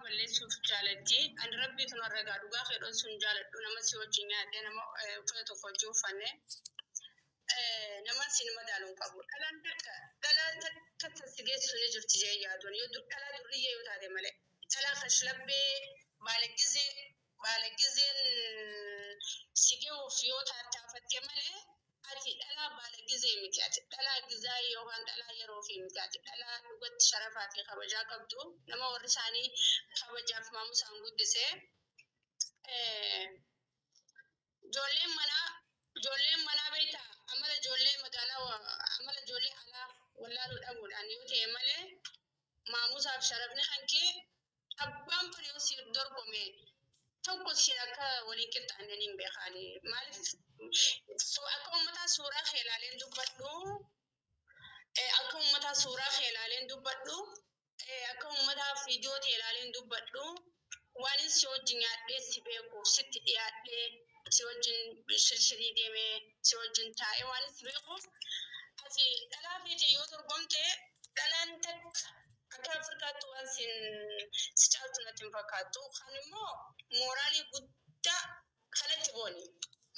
Balleessuuf jaalatti. Ani rabbiitu narra gaa dhugaa kee dhoksuun jaaladhu nama si wajjin nyaadhee nama uffata tokko wajjin uffanne nama si madaalu hin qabu. Dhalaan takka dhalaa takka tan si geessu ni jirti jee yaaduun yoo dhalaa durriyyee yoo taate malee. Dhalaa kashlabbee baalagizee baalagizeen si ge'uuf yoo taattaafatte malee ati dhalaa baalagizee miti. Ati dhalaa gizaa yookaan dhalaa yeroo fi miti. Ati dhalaa dhugatti sharafaa fi kabajaa qabdu nama warri isaanii kabajaaf maamusaan guddise. Ijoolleen manaa beektaa amala ijoollee magaalaa amala ijoollee alaa wallaaluu dhabuudhaan yoo ta'e malee maamusaaf sharafni kan kee abbaan fedhe yoo si dorgome tokko si akka waliin qixxaanne hin beekaani. Maaliif akka uummataa suuraa kee ilaaleen dubbadhu, akka uummataa suuraa kee ilaaleen dubbadhu, akka uummataa viidiyoo ta'e ilaaleen dubbadhu, waan si wajjin nyaadhee si beekuuf sitti dhiyaadhee si wajjin shirshirii deemee si wajjin taa'ee waan si beekuuf ati dhalaa feete yoo dorgomte dhalaan takka akka Afrikaatti waan sin si caaltu natti hin fakkaattu. Kan immoo mooraalii guddaa kanatti booni.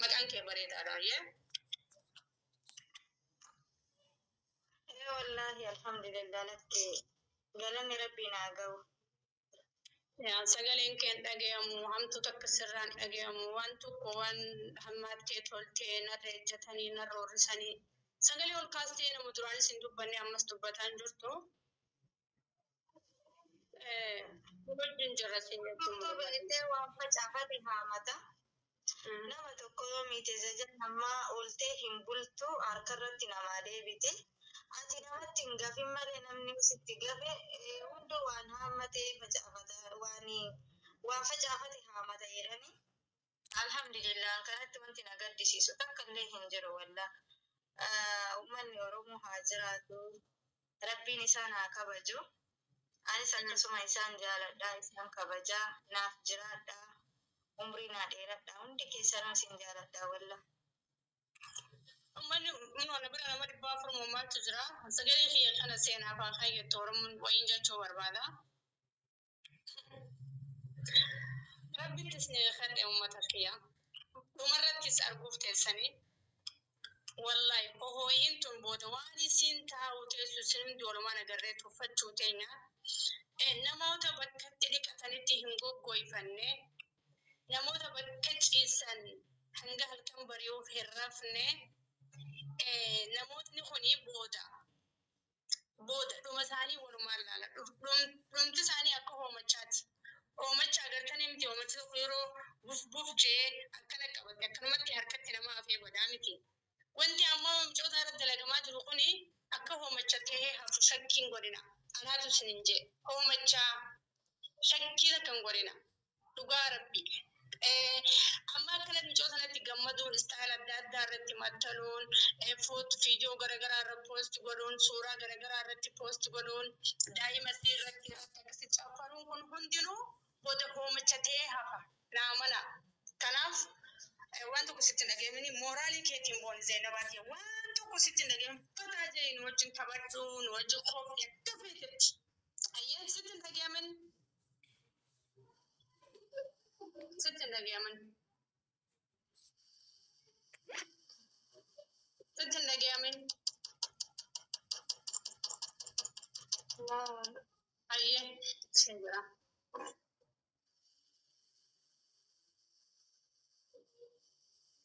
Maqaan kee bareedaadha. Yee? Ee wallaahi, alhamdulillah, natti galanni rabbii naa ga'u. Yaa sagaleen kee hin dhagayamu, hamtu takka sirraan dhagayamu, waan tokko waan hammaattee toltee narra ejjetanii narra horrisanii sagalee ol kaastee nama duraanis hin dubbanne ammas dubbataa hin jirtu. Wajjin jirra siin jechuun Homtuu barbaade. Beektee waan facaafate haamata. Nama tokko yoo miite jajan namaa ooltee hin bultu, harka irratti namaa deebite. Ati namatti hin gafin malee namni sitti gafe hunduu waan haammatee facaafata, waan facaafate haamata jedhani. Alhamdulillah, kanatti wanti na gaddisiisu takka illee hin jiru walla. Uummanni Oromoo haa jiraatu. Rabbiin isaan haa kabaju. Anis akkasuma isaan jaaladha, isaan kabajaa, naaf jiraadha, umrii naa dheeradha, hundi keessanuu isin jaaladha walla. Uummanni na bira nama 400 maaltu jira? Sagalee kiyya kana seenaaf haa kaayyattu Oromoon wayiin jechuu barbaada. Rabbittis ni kadhe uummata kiyya. Dhumarrattis arguuf teessanii. Wallahi hohooyin tun booda waan isiin taa'u teessu isin hundi walumaan agarree tuffachuu teenya. Namoota bakkatti dhiqatanitti hin goggoyfanne, namoota bakka ciisan hanga halkan bari'uuf hin rafne, namootni kuni booda booda dhuma isaanii walumaan laala. Dhumti isaanii akka hoomachaati. Hoomacha agartanii miti? Hoomachi tokko yeroo buf buf jee akkana qabate akkanumatti harkatti nama hafee badaa miti. Wanti amma micoota irratti dalagamaa jiru kuni akka hoomacha tahee hafu shakkiin godhina. Anaatu isinin jee hoomacha shakkii takka hin godhina. Dhugaa rabbi. Amma akkana micoo sanatti gammaduun, style adda addaa irratti maxxanuun, foot viidiyoo garaagaraa irra post godhuun, suuraa garaagaraa irratti post godhuun, daa'ima isii irratti akkasi caffaruun kun hundinuu booda hoomacha ta'ee hafa. Naa mala. Kanaaf waan tokko sitti hin dhaga'amini, mooraalii keetiin booni Zeenabaati. Waan tokko sitti hin dhaga'amin, fataa jee nu wajjin taphadhu, nu wajjin koofii akka feetetti. Ayyee, sitti hin dhaga'amin. Sitti hin dhaga'amin. Sitti hin dhaga'amin. Ayyee, sin jira.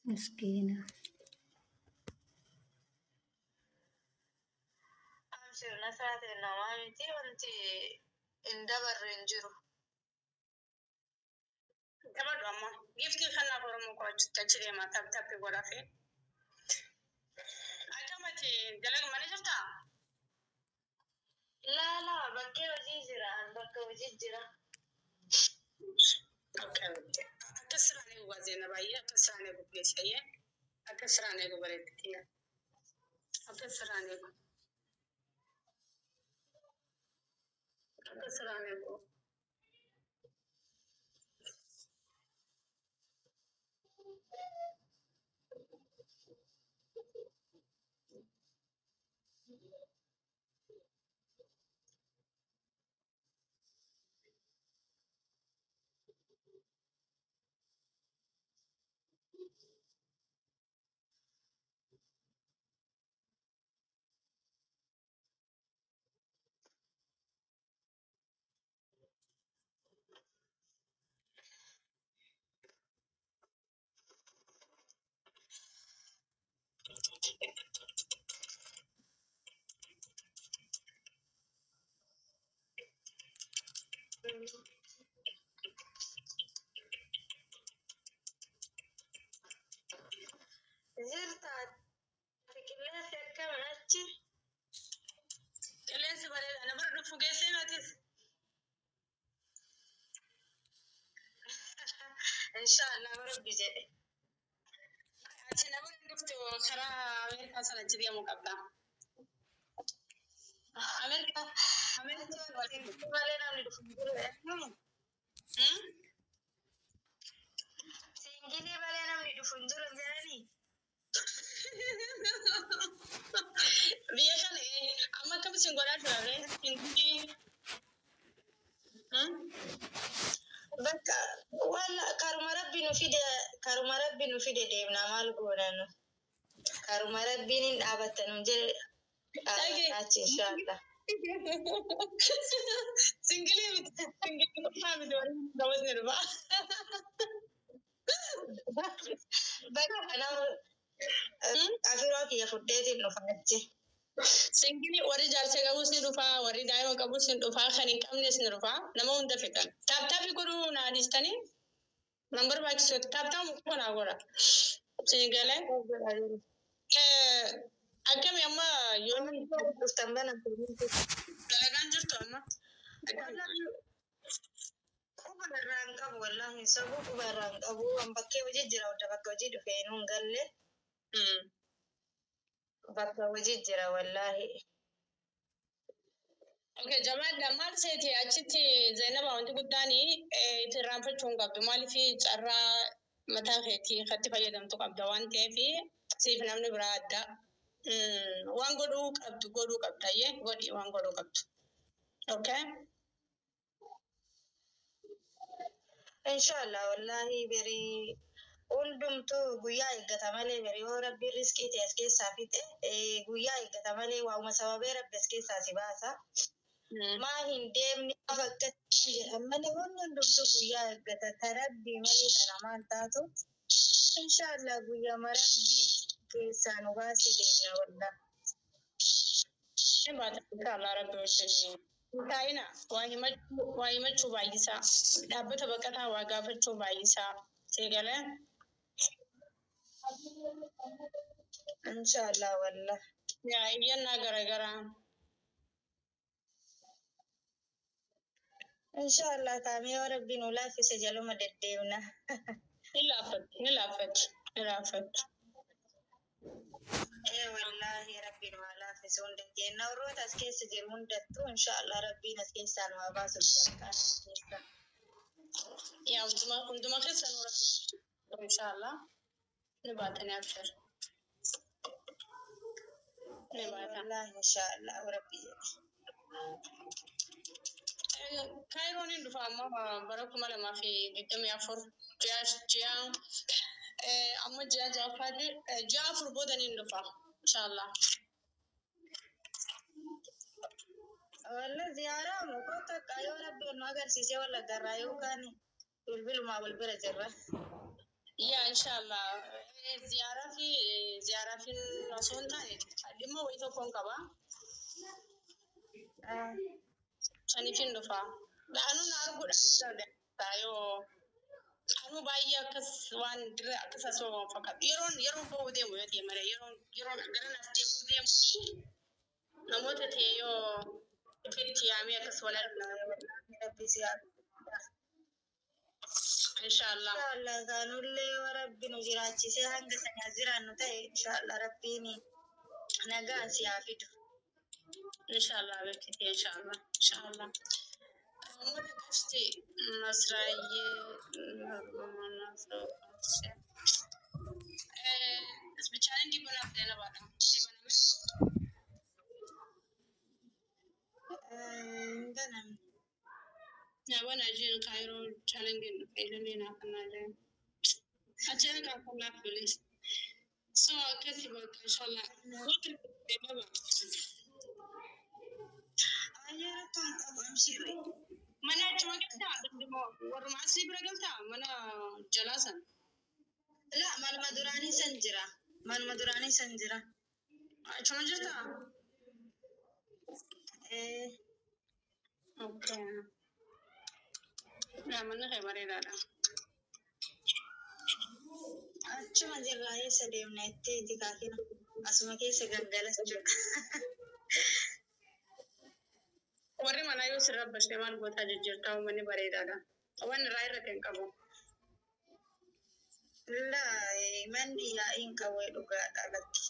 Miskiina. Abshir Nasraatiin, namaa miti wanti hin dabarre hin jiru. Taphadhu ammoo. Giftii kanaaf Oromoo qo'achuutti achi deema tap tappi godhafe. Akkamati dalaga mana jirtaa? Laa laa, bakkee hojii jira, an bakka hojii jira. Akka siraan eegu Zeena baay'ee akka siraan eegu please akka siraan eegu bareeddatti akka siraan eegu akka siraan eegu. Jirta ati qilleensi akkam achi? Qilleensi bareeda. Na bira dhufu geessee atis. Inshaallah Rabbi jedhe. Ati na bira dhuftu karaa Ameerikaa sana achi deemuu qabda. Ameerikaa Ameerikaa waliin. Malee namni dhufu hin jiru. Singilii malee namni dhufu hin jiru jedhanii. Biyya kana amma akkam isin godhaa turre singilii. Bakka walla karuma Rabbi nu fide, karuma Rabbi nu fide deemna, maal goona nu. Karuma Rabbiin hin dhaabatta nu jedhe dhaabbanna achi inshaallah. Singilii miti, singilii qofaa miti, warri qabas ni dhufa. Bakka nama afiroo kiyya fudheetiin dhufa achi. Singilii warri jaarsa qabus ni dhufa, warri daa'ima qabus ni dhufa, kan hin qabnes ni dhufa, nama hunda fixan. Tap tap godhuu naa dhiistanii nan barbaachisu, tap tap muka naa godha. Singalee. Akkami amma yoo Dhuftan bana. Dalagaan jirtu amma? Quba irraa hin qabu, wallaahi hin sobu, quba irraa hin qabu. An bakkee hojii jira, hunda bakka hojii dhufee nuun galle, bakka hojii jira wallaahi. Okay, jabaadha. Maal seeti achitti Zainaba, wanti guddaan itti irraanfachuu hin qabdu. Maaliif carraa mataa keetii irratti fayyadamtu qabda waan ta'eef siif namni biraa adda. Waan godhuu qabdu godhuu qabda, iyyee godhi waan godhuu qabdu. Okay? Inshaallah wallaahi berii hundumtuu guyyaa eeggata malee, berii yoo Rabbiin riskii ta'e as keessaa fixe guyyaa eeggata malee waa'uma sababee Rabbi as keessaa si baasa. Maa hin deemne af akkatti jedhan malee wanni hundumtuu guyyaa eeggata, ta Rabbii malee ta namaan taatu. Inshaallah guyyaa Rabbii keessaa nu baase deemna wallah. Ni baata inshaallah Rabbi wajjin. Taa'ina waa himachuu baay'isaa. Dhaabbata baqataa waa gaafachuu baay'isaa. Seegalee. Inshaallah wallah. Yaa iyyannaa garaagaraa. Inshaallah kaamee yoo Rabbi nu laaffise jaluma deddeemna. Ni laaffatti, ni laaffatti, ni laaffatti. Ee wallaahi Rabbi nu haa laaffise hunda keenya, warroota as keessa jiru hundattuu inshaallah Rabbiin as keessaa nu haa baasu biyya keessa. Yaa hunduma keessa nu Rabbi inshaallah ni baatanii abshir. Ni baata. Wallaahi inshaallah Rabbi jedhe. Kaayiroon hin dhufa amma bara 2024 ji'a amma ji'a ja'affaatti, ji'a 4 booda ni dhufa inshaallah. Walla ziyaaraa moo kottu akka yoo Rabbi nu agarsiise walla garraa yookaan bilbilumaa wal bira jirra. Yaa inshaallah ziyaaraa fi osoo hin taane dhimma wayii tokkoon qaba. Saniif hin dhufa. Anuu na arguudha yoo anuu baay'ee akkas waan dirra akkas asoo waan fakkaatu. Yeroon bahuu deemu yoo ta'e malee yeroon gara nas deemuu deemu namoota ta'e yoo ifitti yaamee akkas wal argina. Rabbi si haa. Inshaallah. Inshaallah kaanullee yoo Rabbi nu jiraachisee hanga sana jiraannu ta'e inshaallah Rabbiin nagaan si haa fidu. Inshaallah beektite, inshaallah inshaallah. Uummata qofti Masraayyee. Bishaan dibanaaf dalabaadha. Dibaname. Ganam. Nyaabana jeen Kaayiroo challenge dhufe illee naaf kanaa achi akka kanaaf bilis. So akkasi bakka inshallah. Baba. Ayyee rakkoon qabu amshirri. Mana achuma galtaa, warruma asii bira galtaa mana jalaa san? La, manuma duraanii san jira. Manuma duraanii san jira. Achuma jirtaa? Eh. Okay. Yaa, manni kee bareedaadha. Achuma jirraa, eessa deemna jettee kaakina asuma keessa gangalachuudha. Warri manaa yoo sirra bashee maal gootaa jijjiirtaa? Manni bareedaadha. Waan irraa irratti hin qabu. Laa, manni yaa'iin qabu dhugaadha lakki.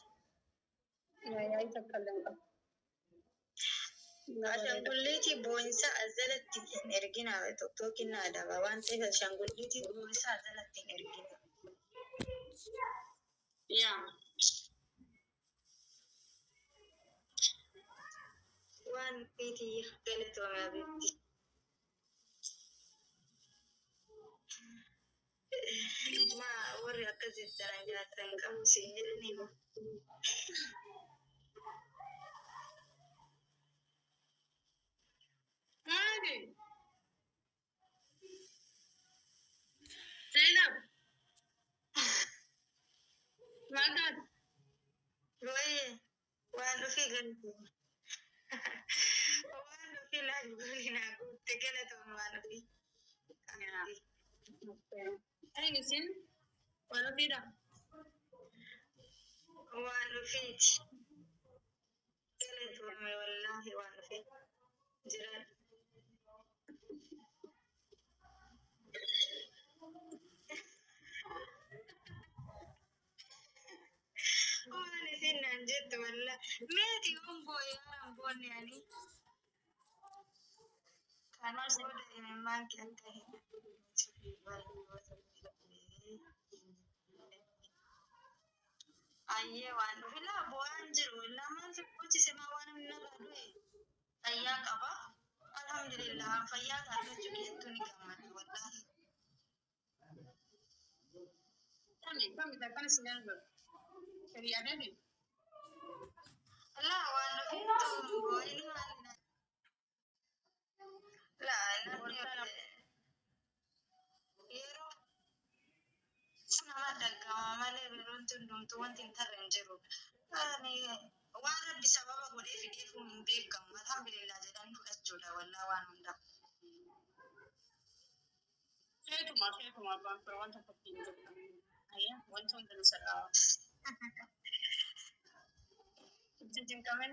Yaa'ii takka illee hin qabu. Ashaangulliitii boonsaa as jalatti hin ergina, tokkokin adaba waan ta'eef ashaangulliitii boonsaa as jalatti hin ergina. Yaa. Waan fiitii galatoome abitti. Maa warri akkas jettan jaarsan qabu siin jedhanii moo? Maali? Zainab. Maal taate? Wayye, waan dhufee galatoome. Waan dhufee laal naa guutte, galatoome waan dhufee. Eenyu isin? Waan ofiidha. Waan dhufiiti. Galatoome, wallaahi waan dhufee. Jiraadha. Waan isin naan jettu wallaahi. Meeti yoon boo'e waan boonne ani. Kana booda imimmaan kee akka hin Ayyee, waan dhufe laa bu'aan jiru lamaan si gochise maa waan inni narraa du'e fayyaa qaba. Alhamdulillah, fayyaa argachuu keettuu ni gammada wallaahi. Kami kami takkana si nyaangu. Hiriyaadhani. Laa, waan dhufettu boo'ini waan laa namni yeroo nama daggama malee yeroon hundumtuu wanti hin tarre hin jiru. Ani waan Rabbi sababa godhee fideefuu hin beekamu. Alhamdulillah jedhanii fudhachuudha wallaa waan hundaa. Feetuma feetuma abbaan fira wanta tokko hin jiru. Ayyaa, wanti hundinuu sirraa. Itti jinqamen.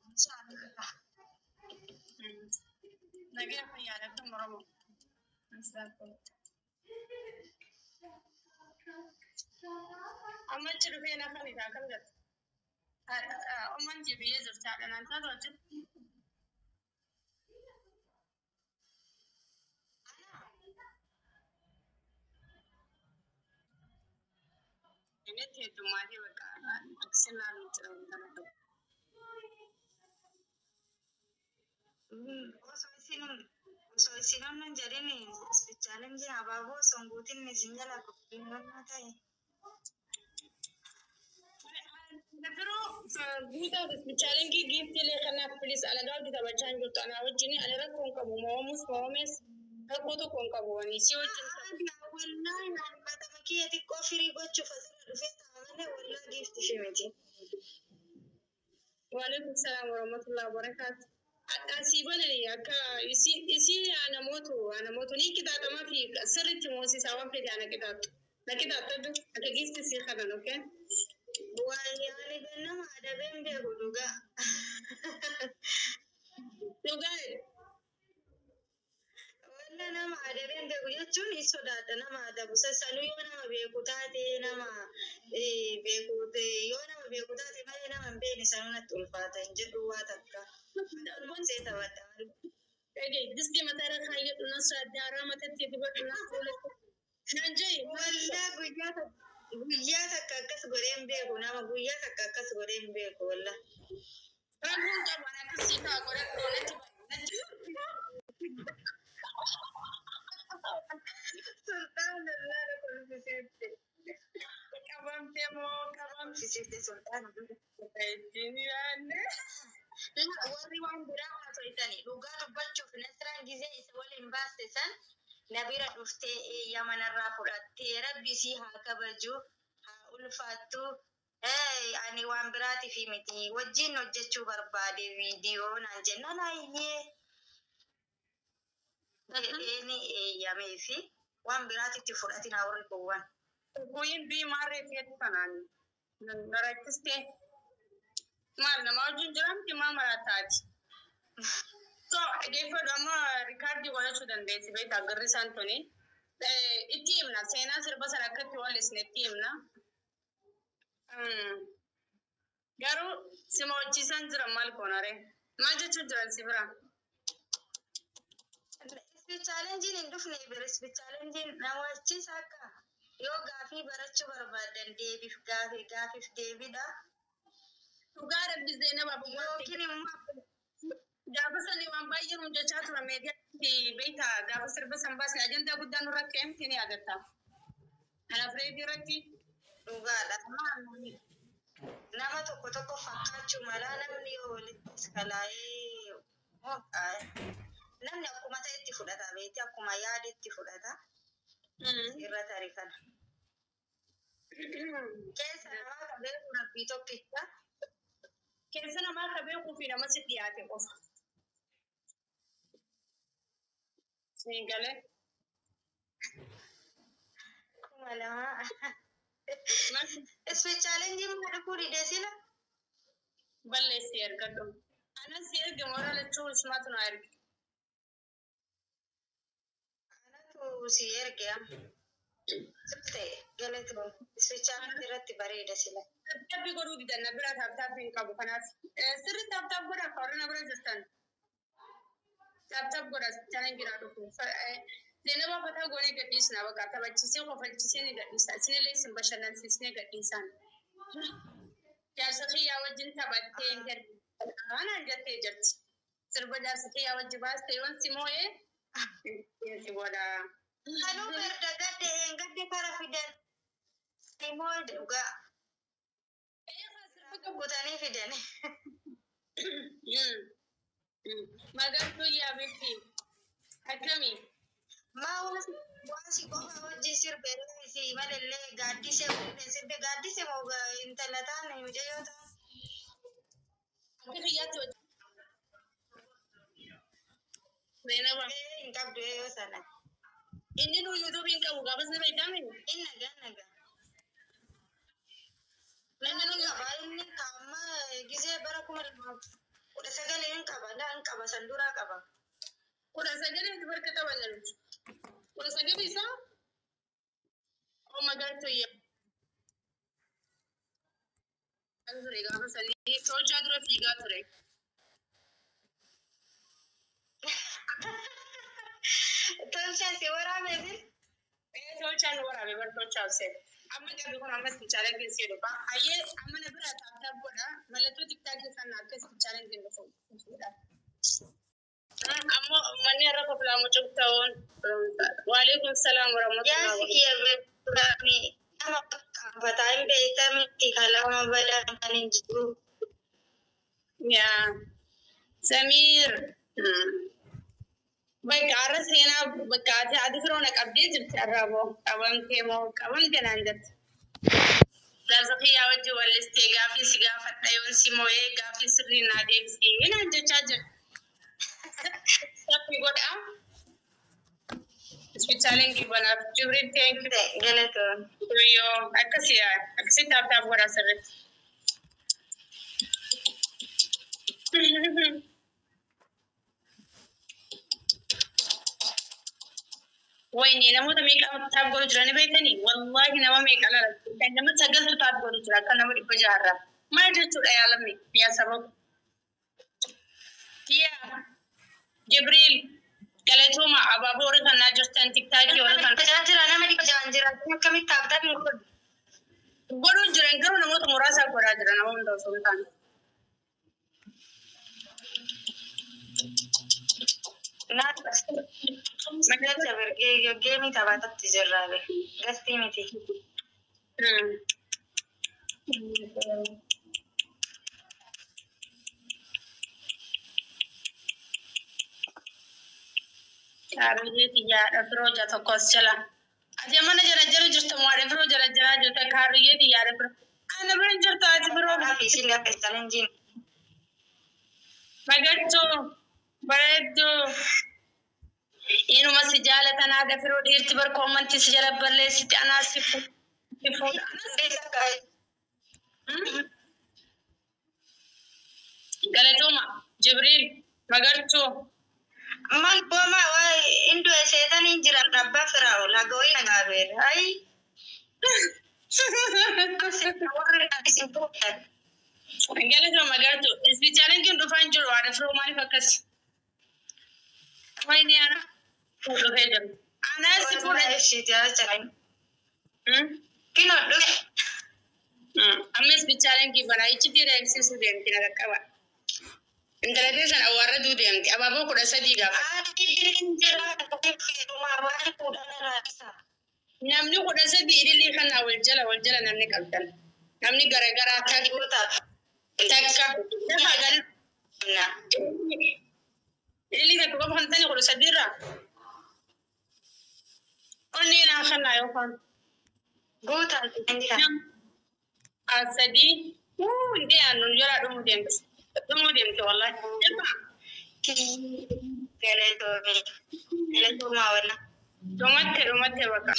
Inshaallah. Nagaya fayyaadha Oromoo. Amma achi dhufee na kan isaa kam jettu? Umman biyya jirti, haadha naan taatu achitti. Inni heddummaatee bakka akkasiin laaluun jira wanta nama. Osoo isin hin jedhin challenge abaaboo osoo hin guutin isin jala qophiin ta'e. Biroo guutaa challenge giiftiilee kanaaf please, alagaa hojii taphachaa hin jirtu anaa wajjin. Ani rakkoo hin qabu, moo'amus moo'ames rakkoo tokko hin qabu ani si wajjin. Wallaahi matama kiyya xiqqoo firii gochuuf asirra dhufee ta'a malee wallaahi giifti ishee miti. Waalaikum salaam warahmatullahi wabarakatuh. Asii banani akka isii namoota ni qixaaxamaa fi sirriitti moosisaa waan fedhe ana qixaaxu. Na qixaaxadhu akka giifti sii kanan, okay? Waan yaali gannama adabeen beeku dhugaa. Dhugaa. Walla nama adabeen beeku jechuun hin sodaadha nama adabu. Sassanuu yoo nama beeku taate, nama beeku yoo nama beeku taate malee nama hin beekne sanuu natti ulfaata hin jedhu waa takka. See taphadha malee. Distii mataa irra kaayyadhu, nasraa daaraa matatti dibadhu, na fuula. Naan jee. Wallaa guyyaa takka akkas godhee hin beeku, nama guyyaa takka akkas godhee hin beeku wallaa. Rakkoon qabu, ani akkasii ta'a godhadhu natti natti. Sultaan lallaa na kolfisiifte. Qabamtee moo qabamtee? Kolfisiifte sultaan. Ittiin yaadne. Warri waan biraa haasofitanii dhugaa dubbachuuf Nasraan gizee isa waliin baaste san na bira dhuftee eeyyama narraa fudhattee, Rabbi isii haa kabaju haa ulfaattu. Ani waan biraatiif miti, wajjin hojjechuu barbaade viidiyoo naan jennaan ayyee. Jedheeni eeyyamee fi waan biraatitti fudhatina warri gowwan. Kuyin bii maarree feetu kanaan naraachistee maal nama wajjin jiramti maa maraataati. So dhaggeeffadhu, amma rikaardii godhachuu dandeessi beektaa garri isaan tuni. Itti himna, seenaa sirba sana akkatti wallisne itti himna. Garuu sima hojjiisan jiran maal goonare? Maal jechuun jiran si bira? Speed challenge hin dhufne bira. Speed challenge nama achiisa akka yoo gaafii barachuu barbaadan deebiif gaafii gaafiif deebidha. Dhugaa rabbi Zeenaba. Yookiin immoo gaafa sani waan baay'ee nuun jechaa tura meediyaatti beektaa, gaafa sirba san baasne ajandaa guddaa nurra ka'emti ni yaadatta. Kanaaf reedii irratti Dhugaadha. Nama tokko tokko fakkaachuu mala namni yoo walitti kalaa'ee namni akkuma ta'etti fudhata beekti, akkuma yaadetti fudhata irra tarii kana. Keessa namaa kan beeku rabbii tokkicha. Keessa namaa ka beekuu fi nama si dhiyaate qofa. Siin galee. 2000. Speed challenge immoo dhufuu didee sila. Balleessi ergadhu. Anas si erge moora lachuu ismaatu na erge. Anatu si erge amma. Ta'e galatoon. Speed challenge irratti bareeda sila. Taaptaappii godhuu didan, na bira taaptaappii hin qabu, kanaaf sirri tap tap godha akka warra na bira jirtan. Tap tap godha challenge naa dhufu. Zeenaba fataa goonee gadhiisna, bakka taphachiisee kofalchisee ni gadhiisa. Isinillee isin bashannansiisnee gadhiisaan. Jaarsa kiyyaa wajjin taphattee anaan jettee jirti. Sirba jaarsa kiyyaa wajji baastee yoon si moo'ee si godha. Kanuu erga gadde gadde kara fidan immoo dhugaa kutanii fidan. Magartuu yaabetti akkamii? Maa waan si qofa hojii sirbe si malallee gaaddisee waliin sirbe, gaaddisee moo intala taane mucayyoo taane. Akka kiyyaatti hojii. Zeenaba. Hin qabdu yoo sana. Inni nu yuutuubii hin qabu gaafas ni beekame. Inni nagaa nagaa. Inni nu Inni qaba, inni amma gisee bara 2019 hin qaba, hin qaba, san duraa qaba. 19 barka taphanna nuti. 19 isaa oo magartuu yaa. Ture gaafa sanii tolchaa dura fiigaa ture. Tolchaa si waraabee jira. Tolchaan waraabe bar tolchaa obsee. Amma qabi kun ammas challenge si dhufa. Hayyee, amma na bira tap tap godha. Mallattoo tiktaakii sana akkas challenge dhufu. Ammoo manni har'a koflaa mucuk ta'uun. Waalaikum salaam warahmatullahi. Jaarsi kiyya beekami nama qaanfataa hin beekamti kalama badaa kan hin jiru. Yaa Samiir. Bakka har'a seenaa bakka ati firoona qabdee jirti, har'a moo qabamtee moo qabamte naan jette. Jaarsa kiyyaa wajjin wallistee gaafii si gaafadha, yoon si moo'ee gaafii sirrii naa deebisee naan jechaa jira. Sabbi godha. Isbitaaleen gibbanaaf Jibriil, thank you. Galatoon. Yoo akkasii akkasii tap tap godha sirriitti. Wayne, namoota meeqa tap godhu jirani beektanii? Wallaahi nama meeqa lala. Nama sagaltu tap godhu jira akka nama 600rraa. Maal jechuudha yaa lammi yaa sababa? Yaa Jibriil, galatooma, abaaboo warra kanaa jirtan tiktaakii warra kan. Jira, nama 600 jira, akkamitti tap tap hin godhu? Godhuun jiran garuu namoota muraasa godhaa jira, nama hunda osoo hin taane. Geemii taphatatti jirra be. Gastii miti. Kaarriyyee xiyyaadha firoo ja tokko as jala. Ati mana jala jala jirtu moo haadha firoo jala jalaa jirta? Kaarriyyee xiyyaadha firoo. Ana bira hin jirtu ati firoo. Kanaaf isin akka challenge Magartuu bareedduu. Inuma si jaalatan haadha firoo dhiirti bar koomantii si jala balleessiti anaa si fuudha. Galatooma Jibriil Magartuu. Maal booma waa indu seetanii jiran abbaa firaa'ol hagawii nagaabeer. Ayi. Warri isin fuudhan. Galatooma Magartuu. Isbitaaleen dhufaan jiru haadha firoo maaliif akkas? Wayni ana dhufee jira. Anaa si fuudha. Ishiiti haa Kino dhufe. Amma isbitaaleen kibbana ichitti reebsisuu deemti na qaqqaba. Intala teessan awwaarra duu deemti. Abaaboo 13 gaafata. Namni 13 ilillii kana wal jala wal jala namni qabdan. Namni garagaraa takka lafa gal ilillii takka qofa kan tani 13 irraa. Onnee naa kanaa yookaan. Sadii. Hundee aannan jala dhumuu deemti. Dhumuu deemti wallahi. Dhumatte dhumatte bakka.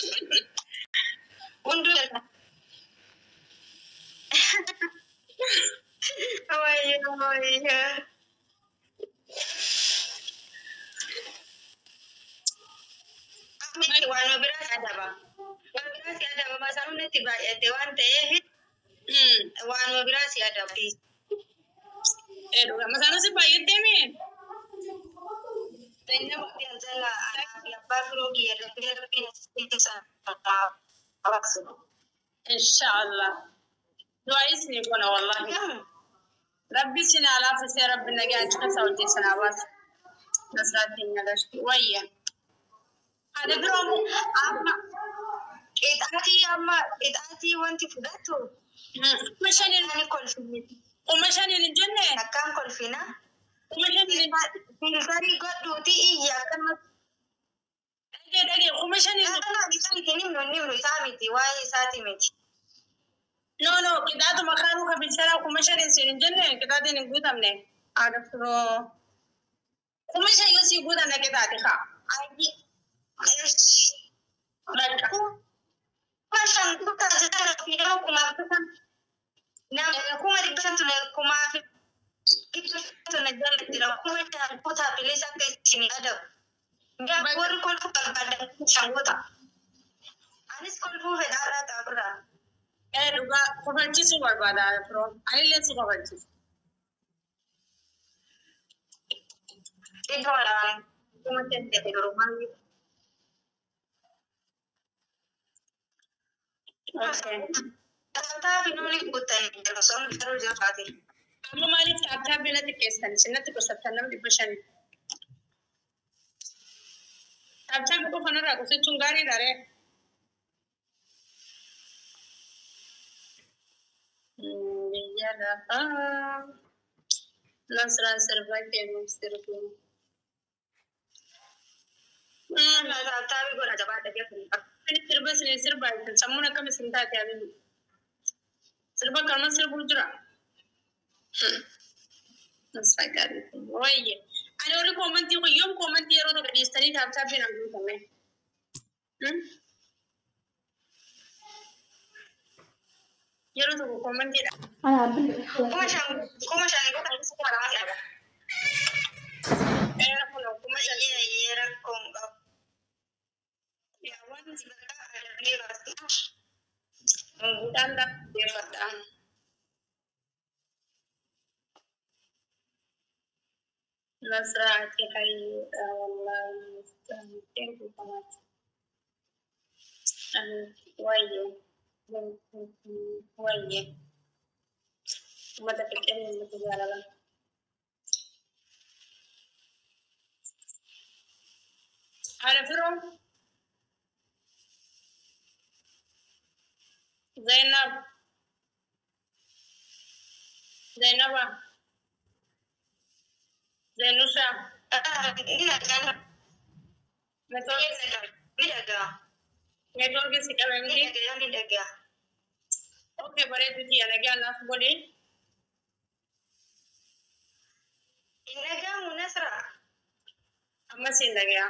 Waan biraa si adaba. Waan biraa si adaba. Masaanumni itti baay'ate waan ta'eef waan biraa si adaba. Masaanuu si baay'attee mee? Abbaa firoo kiyya Inshaallah. Du'aa isinii goona wallahi. Rabbi isin haa laaffisee rabbi nagaa achi keessa hojjeessan haa baasu. Nasraa keenya gashti. Wayya. Haadha biroo amma Qixaatii amma qixaatii wanti fudhatu. Kuma shaniin kuma shaniin hin jenne. Akkaan kolfina. Kuma shaniin. Filtarii godhuuti iyya akkanuma. Dhagee dhagee kuma shaniin. Kana isa miti nimnu nimnu isaa miti waa'ee isaati miti. No no qixaatuma kaanuu ka filtaraa kuma shaniin siin hin jenne qixaatiin hin guutamne. Haadha firoo. 5,000 yoo sii guutamne qixaati haa. Bakka. 5,000 guutaa jira fiidoo 5,500. Nama 500,000 5,500 na jala jira 5,000 guutaa bilisa akka isin adabu. Warri kolfuu barbaadan 5,000 guutaa. Anis kolfuu fedhaarraa xaafirraa. Dhugaa kofalchiisuu barbaada haadha firoo. Anillee si kofalchiisa. Iddoo lamaan kuma saddeeti durumaa. Taaptaabii namni guuttanii jiru sun garuu jiraate. Amma maaliif taaptaabii natti qeessan isin natti qusattan namni 500. Taaptaabii qofa narraa qusachuun gaariidha ree. Biyya lafaa Nasraan sirbaa kennuuf sirbu. Taaptaabii godha jabaadha jechuudha. Sirba isin sirbaa jirtan sammuun akkam isin taate abibu. Sirba kanuma sirbuu jira. Wayye. Ani warri koomantii kun yoom koomantii yeroo tokko dhiistanii taaptaappiin an guutame. Yeroo tokko koomantiidha. 5,000 guutaa 2,000 qaba. 5,000. Iyyee rakkoon qabu. Yaa waan guutaan deeffadha. Nasraati hayyuudha wallahi. Thank you so much. Wayye. Wayye. Uummata fiqiree uummata jaalala. Haadha firoo. Zainab. Zainaba. Zainusha. Network si qabe miti. Okay, bareedu tiyya nagaa naaf godhi. Hin dhaga'amu Nasra. Ammas hin dhaga'a.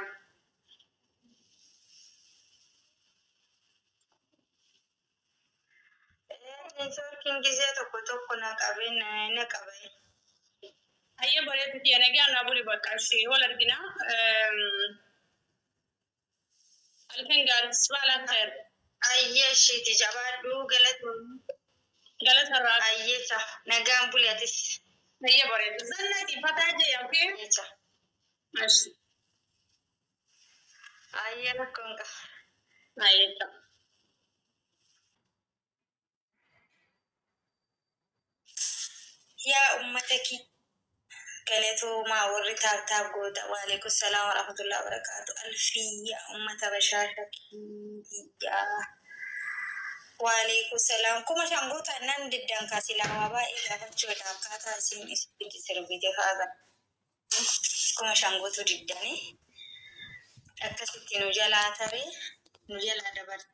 Neetwoorkiin gisee tokko tokko na qabee na qabe. Hayyee, bareedu kiyya, nagaa naa buli, bakka ishee wal argina. Halkan gaarii, sibaalaa khair. Ayyee, ishiiti, jabaadhu, galatoomii. Galata irraa. Ayyee, ta'a, nagaan buli atis. Hayyee, bareedu. Zannati fataa jee, okay? Ayyee, ta'a. Ashi. Ayyee, rakkoon qaba. Hayyee, ta'a. Yaa ummata kiyya, galatoomaa warri tap tap goota. Waalaikum salaam warahmatullahi wabarakaatu. Alfiyya, ummata bashaasha kiyya. Waalaikum salaam. 5000 goota nan diddan kaasilaa baay'ee gaafachuudha akkaataa isin itti sirbite kaasa. 5000 gootuu diddanii akkasitti nu jalaa taree nu jalaa dabarte.